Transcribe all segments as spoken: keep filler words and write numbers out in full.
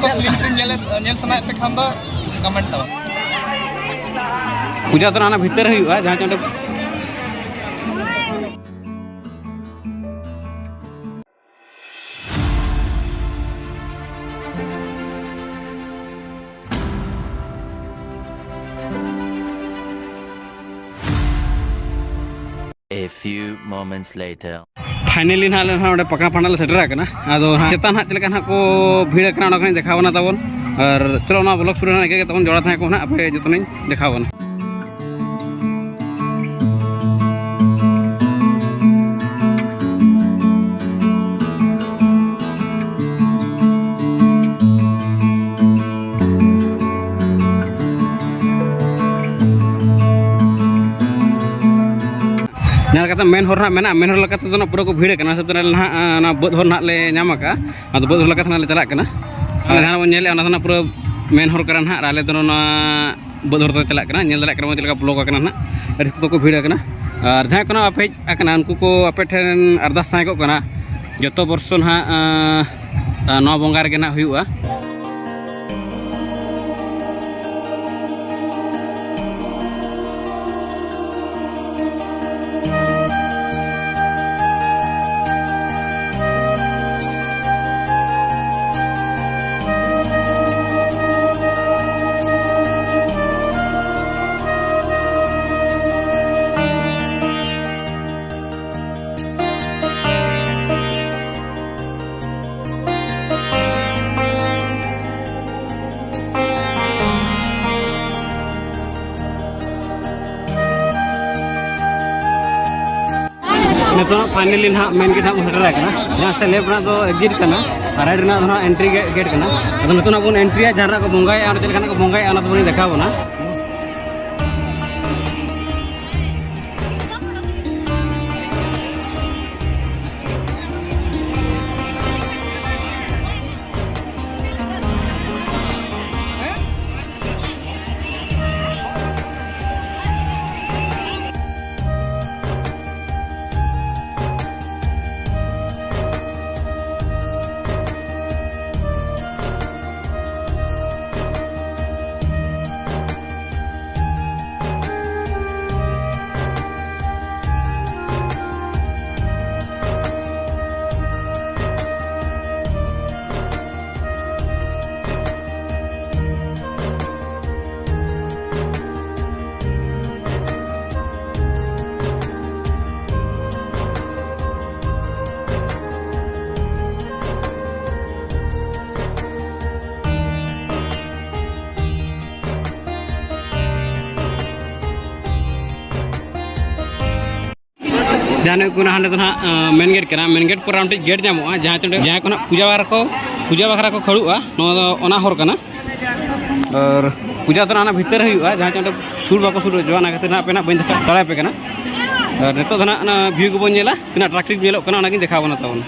Film ᱧᱮᱞ, ᱧᱮᱞ ᱥᱟᱱᱟᱭᱮᱫ ᱯᱮ ᱠᱷᱟᱱ ᱫᱚ ᱠᱚᱢᱮᱱᱴ ᱛᱟᱵᱚᱱ᱾ ᱯᱩᱡᱟ ᱫᱚ ᱚᱱᱟ ᱵᱷᱤᱛᱟᱹᱨ ᱨᱮ ᱦᱩᱭᱩᱜᱼᱟ, ᱡᱟᱦᱟᱸ ᱪᱚ ᱚᱸᱰᱮ A few moments later. Finally ᱱᱟᱦᱟᱜ ᱟᱞᱮ ᱱᱟᱦᱟᱜ ᱚᱸᱰᱮ ᱯᱟᱠᱟ ᱯᱟᱸᱰᱟ ᱞᱮ ᱥᱮᱴᱮᱨ ᱟᱠᱟᱱᱟ᱾ ᱟᱫᱚ ᱱᱟᱦᱟᱜ ᱪᱮᱛᱟᱱ ᱦᱟᱸᱜ ᱪᱮᱫ ᱞᱮᱠᱟ ᱱᱟᱦᱟᱜ ᱠᱚ ᱵᱷᱤᱲ ᱟᱠᱟᱱᱟ, ᱚᱱᱟ ᱠᱚ ᱱᱟᱦᱟᱜ ᱫᱮᱠᱷᱟᱣ ᱵᱚᱱᱟ ᱛᱟᱵᱚᱱ᱾ ᱟᱨ ᱪᱚᱞᱚ, ᱚᱱᱟ vlog ᱥᱩᱨ ᱨᱮ ᱱᱟᱦᱟᱜ ᱮᱠᱮ ᱜᱮ ᱛᱟᱵᱚᱱ ᱡᱚᱲᱟᱣ ᱛᱟᱦᱮᱸ ᱠᱚ ᱱᱟᱦᱟᱜ, ᱟᱯᱮ ᱡᱚᱛᱚ ᱱᱟᱦᱟᱜ ᱫᱮᱠᱷᱟᱣ ᱵᱚᱱᱟ᱾ ᱡᱟᱦᱟᱸ ᱞᱮᱠᱟᱛᱮ ᱢᱮᱱ ᱦᱚᱨ ᱱᱟᱦᱟᱜ ᱢᱮᱱᱟᱜᱼᱟ, ᱢᱮᱱ ᱦᱚᱨ ᱞᱮᱠᱟ ᱛᱮᱫᱚ ᱱᱟᱦᱟᱜ ᱯᱩᱨᱟᱹ ᱠᱚ ᱵᱷᱤᱲ ᱟᱠᱟᱱᱟ᱾ ᱦᱤᱥᱟᱹᱵ ᱛᱮ ᱱᱟᱦᱟᱜ, ᱟᱸ, ᱚᱱᱟ ᱵᱟᱹᱫᱽ ᱦᱚᱨ ᱱᱟᱦᱟᱜ ᱞᱮ ᱧᱟᱢ ᱟᱠᱟᱫᱼᱟ᱾ ᱟᱫᱚ ᱵᱟᱹᱫᱽ ᱦᱚᱨ ᱞᱮᱠᱟ ᱛᱮ ᱱᱟᱦᱟᱜ ᱞᱮ ᱪᱟᱞᱟᱜ ᱠᱟᱱᱟ᱾ ᱟᱨ ᱡᱟᱦᱟᱸ ᱵᱚᱱ ᱧᱮᱞᱮᱫᱼᱟ, ᱚᱱᱟ ᱫᱚ ᱱᱟᱦᱟᱜ ᱯᱩᱨᱟᱹ ᱢᱮᱱ ᱦᱚᱨ ᱠᱟᱱᱟ ᱱᱟᱦᱟᱜ, ᱟᱨ ᱟᱞᱮ ᱫᱚ ᱱᱚᱣᱟ ᱵᱟᱹᱫᱽ ᱦᱚᱨ ᱛᱮ ᱪᱟᱞᱟᱜ ᱠᱟᱱᱟ᱾ ᱧᱮᱞ ᱫᱟᱲᱮᱭᱟᱜ ᱠᱟᱱᱟ ᱵᱚᱱ ᱪᱮᱫ ᱞᱮᱠᱟ ᱵᱞᱚᱠ ᱟᱠᱟᱱᱟ ᱱᱟᱦᱟᱜ, ᱟᱹᱰᱤ ᱥᱚᱠᱛᱚ ᱠᱚ ᱵᱷᱤᱲ ᱟᱠᱟᱱᱟ᱾ ᱟᱨ ᱡᱟᱦᱟᱸᱭ ᱠᱚ ᱱᱟᱦᱟᱜ ᱵᱟᱯᱮ ᱦᱮᱡ ᱟᱠᱟᱱᱟ, ᱩᱱᱠᱩ ᱠᱚ ᱟᱯᱮ ᱴᱷᱮᱱ ᱟᱨᱫᱟᱥ ᱛᱟᱦᱮᱸ ᱠᱚᱜ ᱠᱟᱱᱟ, ᱡᱚᱛᱚ ᱵᱚᱨᱥᱚ ᱱᱟᱦᱟᱜ, ᱟᱸ, ᱱᱚᱣᱟ ᱵᱚᱸᱜᱟ ᱨᱮᱜᱮ ᱱᱟᱦᱟᱜ ᱦᱩᱭᱩᱜᱼᱟ᱾ ᱱᱤᱛᱚᱜ finally ᱱᱟᱦᱟᱜ ᱢᱮᱱ ᱜᱮᱴ ᱱᱟᱦᱟᱜ ᱵᱚᱱ ᱥᱮᱴᱮᱨ ᱟᱠᱟᱱᱟ᱾ ᱡᱟᱦᱟᱸ ᱥᱮ left ᱨᱮᱱᱟᱜ ᱫᱚ exit ᱠᱟᱱᱟ ᱟᱨ right ᱨᱮᱱᱟᱜ ᱫᱚ ᱱᱟᱦᱟᱜ entry gate ᱠᱟᱱᱟ᱾ ᱟᱫᱚ ᱱᱤᱛᱚᱜ ᱱᱟᱦᱟᱜ ᱵᱚᱱ entryᱭᱟ, ᱡᱟᱦᱟᱸ ᱨᱮᱱᱟᱜ ᱠᱚ ᱵᱚᱸᱜᱟᱭᱮᱫᱼᱟ, ᱚᱸᱰᱮ ᱪᱮᱫ ᱞᱮᱠᱟᱱᱟᱜ ᱠᱚ ᱵᱚᱸᱜᱟᱭᱮᱫᱼᱟ, ᱚᱱᱟ ᱫᱚ ᱵᱚᱱ ᱫᱮᱠᱷᱟᱣ ᱵᱚᱱᱟ᱾ ᱡᱟᱦᱟᱸ ᱱᱩᱠᱩ ᱦᱟᱸᱰᱮ ᱫᱚ ᱱᱟᱦᱟᱜ, ᱟᱸ, ᱢᱮᱱ ᱜᱮᱴ ᱠᱟᱱᱟ᱾ ᱢᱮᱱ ᱜᱮᱴ ᱯᱚᱨᱮ ᱟᱨ ᱢᱤᱫᱴᱤᱡ ᱜᱮᱴ ᱧᱟᱢᱚᱜᱼᱟ, ᱡᱟᱦᱟᱸ ᱪᱚᱸᱰᱮ, ᱡᱟᱦᱟᱸᱭ ᱠᱚ ᱱᱟᱦᱟᱜ ᱯᱩᱡᱟᱹ ᱵᱟᱠᱷᱨᱟ ᱠᱚ, ᱯᱩᱡᱟᱹ ᱵᱟᱠᱷᱨᱟ ᱠᱚ ᱠᱷᱟᱹᱲᱩᱜᱼᱟ᱾ ᱱᱚᱣᱟ ᱫᱚ ᱚᱱᱟ ᱦᱚᱨ ᱠᱟᱱᱟ᱾ ᱟᱨ ᱯᱩᱡᱟ ᱫᱚ ᱚᱱᱟ ᱵᱷᱤᱛᱟᱹᱨ ᱨᱮ ᱦᱩᱭᱩᱜᱼᱟ, ᱡᱟᱦᱟᱸ ᱪᱚ ᱚᱸᱰᱮ ᱥᱩᱨ ᱵᱟᱠᱚ ᱥᱩᱨ ᱦᱚᱪᱚᱣᱟᱜᱼᱟ, ᱚᱱᱟ ᱠᱷᱟᱹᱛᱤᱨ ᱱᱟᱦᱟᱜ ᱟᱯᱮ ᱱᱟᱦᱟᱜ ᱵᱟᱹᱧ ᱫᱮᱠᱷᱟᱣ ᱫᱟᱲᱮᱭᱟᱯᱮ ᱠᱟᱱᱟ᱾ ᱟᱨ ᱱᱤᱛᱚᱜ ᱫᱚ ᱱᱟᱦᱟᱜ ᱚᱱᱟ ᱵᱷᱤᱭᱩ ᱜᱮᱵᱚᱱ ᱧᱮᱞᱟ, ᱛᱤᱱᱟᱹᱜ ᱟᱴᱨᱟᱠᱴᱤᱵᱷ ᱧᱮᱞᱚᱜ ᱠᱟᱱᱟ, ᱚᱱᱟᱜᱤᱧ ᱫᱮᱠᱷᱟᱣ ᱵᱚᱱᱟ ᱛᱟᱵᱚᱱ᱾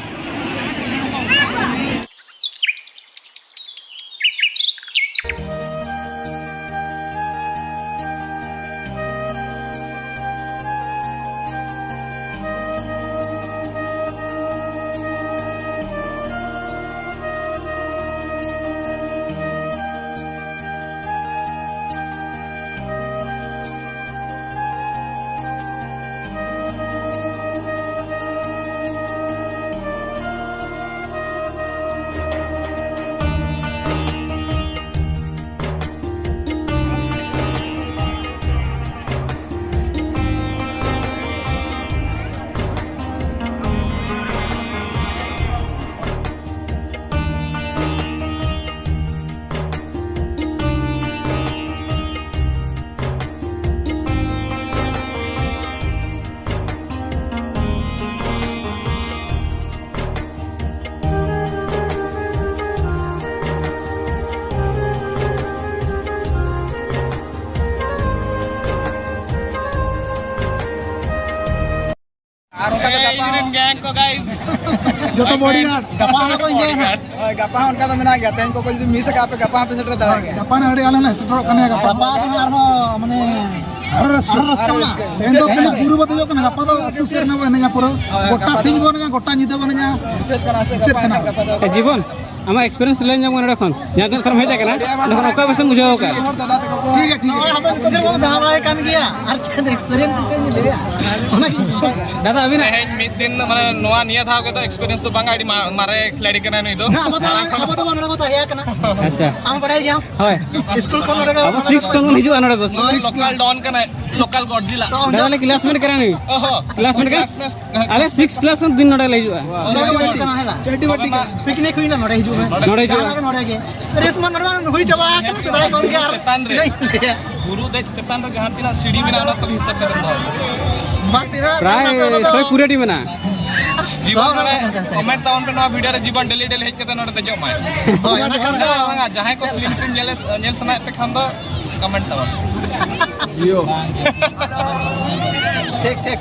ᱟᱨ ᱚᱱᱠᱟ ᱫᱚ ᱜᱟᱯᱟ ᱦᱚᱸ ᱜᱮᱝ ᱠᱚ, ᱜᱟᱭᱥ᱾ ᱡᱚᱛᱚ ᱵᱚᱰᱤᱜᱟᱨᱰ᱾ ᱜᱟᱯᱟ ᱦᱚᱸ ᱠᱚ ᱤᱧ ᱦᱳᱭ, ᱜᱟᱯᱟ ᱦᱚᱸ ᱚᱱᱠᱟ ᱫᱚ ᱢᱮᱱᱟᱜ ᱜᱮᱭᱟ᱾ ᱛᱮᱦᱮᱧ ᱠᱚ ᱡᱩᱫᱤ ᱢᱤᱥ ᱟᱠᱟᱫ ᱯᱮ, ᱜᱟᱯᱟ ᱦᱚᱸ ᱯᱮ ᱥᱮᱴᱮᱨ ᱫᱟᱲᱮᱭᱟᱜ ᱜᱮᱭᱟ᱾ ᱜᱟᱯᱟ ᱦᱚᱸ ᱟᱹᱰᱤ ᱟᱞᱮ ᱞᱮ ᱥᱮᱴᱮᱨᱚᱜ ᱠᱟᱱ ᱜᱮᱭᱟ᱾ ᱜᱟᱯᱟ ᱜᱟᱯᱟ ᱫᱚ ᱟᱨᱦᱚᱸ ᱢᱟᱱᱮ ᱟᱨᱦᱚᱸ ᱨᱟᱹᱥᱠᱟᱹ᱾ ᱟᱨᱦᱚᱸ ᱨᱟᱹᱥᱠᱟᱹ ᱢᱮᱱᱟᱜᱼᱟ᱾ ᱛᱮᱦᱮᱧ ᱫᱚ ᱠᱷᱟᱹᱞᱤ ᱵᱩᱨᱩ ᱵᱚ ᱫᱮᱡᱚᱜ ᱠᱟᱱᱟ, ᱜᱟᱯᱟ ᱫᱚ ᱟᱹᱛᱩ ᱥᱮᱫ ᱨᱮᱱᱟᱜ ᱵᱚ ᱮᱱᱮᱡᱟ ᱯᱩᱨᱟᱹ᱾ ᱦᱳᱭ, ᱜᱚᱴᱟ ᱜᱟᱯᱟ ᱥᱤᱧ ᱫᱚ ᱵᱚ ᱮᱱᱮᱡᱟ, ᱜᱚᱴᱟ ᱧᱤᱫᱟᱹ ᱵᱚ ᱮᱱᱮᱡᱟ᱾ ᱢᱩᱪᱟᱹᱫ ᱠᱟᱱᱟ ᱥᱮ ᱢᱩᱪᱟᱹᱫ ᱜᱟᱯᱟ ᱠᱟᱱᱟ᱾ ᱮᱱᱮᱡ, ᱜᱟᱯᱟ ᱫᱚ ᱮ, ᱡᱤᱵᱚᱱ, ᱟᱢᱟᱜ ᱮᱠᱥᱯᱤᱨᱤᱭᱮᱱᱥ ᱞᱟᱹᱭ ᱧᱚᱜ ᱢᱮ ᱱᱚᱰᱮ ᱠᱷᱚᱱ᱾ ᱡᱟᱦᱟᱸ ᱛᱤᱱᱟᱹᱜ ᱛᱷᱚᱨᱮᱢ ᱦᱮᱡ ᱟᱠᱟᱱᱟ, ᱚᱸᱰᱮ ᱠᱷᱚᱱ ᱚᱠᱟ ᱵᱮᱥᱮᱢ ᱵᱩᱡᱷᱟᱹᱣ ᱟᱠᱟᱫᱼᱟ? ᱦᱚᱲ ᱫᱟᱫᱟ ᱛᱟᱠᱚ ᱠᱚ ᱴᱷᱤᱠ ᱜᱮᱭᱟ, ᱴᱷᱤᱠ ᱜᱮᱭᱟ᱾ ᱱᱚᱜᱼᱚᱭ ᱦᱟᱯᱮ ᱱᱤᱛᱚᱜ ᱫᱚ ᱵᱚᱱ ᱫᱟᱬᱟ ᱵᱟᱲᱟᱭ ᱠᱟᱱ ᱜᱮᱭᱟ, ᱟᱨ ᱪᱮᱫ ᱮᱠᱥᱯᱤᱨᱤᱭᱮᱱᱥ ᱪᱮᱫ ᱤᱧ ᱞᱟᱹᱭᱟ? ᱚᱱᱟ ᱜᱮ᱾ ᱫᱟᱫᱟ, ᱟᱹᱵᱤᱱᱟᱜ? ᱛᱮᱦᱮᱧ ᱢᱤᱫ ᱫᱤᱱ, ᱢᱟᱱᱮ, ᱱᱚᱣᱟ ᱱᱤᱭᱟᱹ ᱫᱷᱟᱣ ᱜᱮᱫᱚ ᱮᱠᱥᱯᱤᱨᱤᱭᱮᱱᱥ ᱫᱚ ᱵᱟᱝᱟ, ᱟᱹᱰᱤ ᱢᱟ-, ᱢᱟᱨᱮ ᱠᱷᱤᱞᱟᱲᱤ ᱠᱟᱱᱟᱭ ᱱᱩᱭ ᱫᱚ᱾ ᱦᱮᱸ, ᱟᱵᱚ ᱫᱚ, ᱟᱵᱚ ᱫᱚ ᱱᱚᱰᱮ ᱵᱚ ᱛᱟᱦᱮᱸ ᱠᱟᱱᱟ᱾ ᱟᱪᱪᱷᱟ᱾ ᱟᱢ ᱵᱟᱲᱟᱭ ᱜᱮᱭᱟᱢ? ᱦᱳᱭ᱾ ᱥᱠᱩᱞ ᱠᱷᱚᱱ ᱱᱚᱰᱮ ᱜᱮ ᱟᱵᱚ ᱥᱤᱠᱥ ᱠᱷᱚᱱ ᱵᱚᱱ ᱦᱤᱡᱩᱜᱼᱟ ᱱᱚᱰᱮ ᱫᱚ᱾ ᱱᱩᱭ ᱥᱤᱠᱥ ᱞᱳᱠᱟᱞ ᱠᱷᱚᱱ᱾ ᱰᱚᱱ ᱠᱟᱱᱟᱭ, ᱞᱳᱠᱟᱞ ᱜᱚᱰᱡᱤᱞᱟ᱾ ᱫᱟᱫᱟ ᱞᱮ ᱠᱞᱟᱥᱢᱮᱴ ᱠᱟᱱᱟ ᱱᱩᱭ᱾ ᱚᱦᱚ᱾ ᱠᱞᱟᱥᱢᱮᱴ ᱠᱟᱱᱟ? ᱠᱞᱟᱥᱢᱮᱴ᱾ ᱟᱞᱮ ᱥᱤᱠᱥ ᱠᱞᱟᱥ ᱠᱷᱚᱱ ᱫᱤᱱ ᱱᱚᱰᱮ ᱞᱮ ᱦᱤᱡᱩᱜᱼᱟ᱾ ᱪᱟᱹᱰᱤ ᱵᱟᱹᱴᱤ ᱠᱟᱱᱟ, ᱦᱮᱸ ᱵᱟᱝ? ᱪᱟᱹᱰᱤ ᱵᱟᱹᱴᱤ ᱠᱟᱱᱟ᱾ ᱯᱤᱠᱱᱤᱠ ᱦᱩᱭᱱᱟ, ᱱᱚᱰᱮ ᱦᱤᱡᱩᱜ ᱢᱮ᱾ ᱱᱚᱰᱮ ᱦᱤᱡᱩᱜ ᱡᱟᱦᱟᱸ ᱢᱮ᱾ ᱜᱮ ᱱᱚᱰᱮ ᱜᱮ᱾ ᱨᱮᱥ ᱢᱟ ᱱᱚᱰᱮ ᱢᱟ ᱦᱩᱭ ᱪᱟᱵᱟ ᱟᱠᱟᱱᱟ, ᱥᱮᱫᱟᱭ ᱠᱷᱚᱱ ᱜᱮ᱾ ᱟᱨ ᱪᱮᱛᱟᱱ ᱨᱮ᱾ ᱛᱤᱱᱟᱹᱜ ᱤᱧ ᱞᱟᱹᱭᱟ? ᱵᱩᱨᱩ ᱫᱮᱡ ᱪᱮᱛᱟᱱ ᱨᱮ ᱡᱟᱦᱟᱸ ᱛᱤᱱᱟᱹᱜ ᱥᱤᱲᱤ ᱢᱮᱱᱟᱜᱼᱟ, ᱚᱱᱟ ᱠᱚ ᱦᱤᱥᱟᱹᱵ ᱠᱟᱛᱮ ᱫᱚᱦᱚ ᱠᱟᱜᱼᱟ᱾ ᱵᱟᱝ ᱛᱤᱱᱟᱹᱜ ᱯᱨᱟᱭ ᱥᱚᱭ ᱠᱩᱲᱤ ᱴᱤ ᱢᱮᱱᱟᱜᱼᱟ᱾ ᱡᱤᱵᱚᱱ ᱱᱚᱰᱮ ᱠᱚᱢᱮᱱᱴ ᱛᱟᱵᱚᱱ ᱯᱮ, ᱱᱚᱣᱟ ᱵᱷᱤᱰᱤᱭᱳ ᱨᱮ ᱡᱤᱵᱚᱱ ᱰᱮᱞᱤ ᱰᱮᱞᱤ ᱦᱮᱡ ᱠᱟᱛᱮ ᱱᱚᱰᱮ ᱫᱮᱡᱚᱜ ᱢᱟᱭ᱾ ᱦᱳᱭ, ᱚᱱᱟ ᱠᱷᱟᱱ ᱫᱚ ᱵᱟᱝᱟ, ᱡᱟᱦᱟᱸᱭ ᱠᱚ ᱥᱞᱤᱢ ᱴᱨᱤᱢ ᱧᱮᱞ, ᱧᱮᱞ ᱥᱟᱱᱟᱭᱮᱫ ᱯᱮ ᱠᱷᱟᱱ ᱫᱚ ᱠᱚᱢᱮᱱᱴ ᱛᱟᱵᱚᱱ ᱯᱮ᱾ ᱡᱤᱭᱳ᱾ ᱴᱷᱤᱠ, ᱴᱷᱤᱠ᱾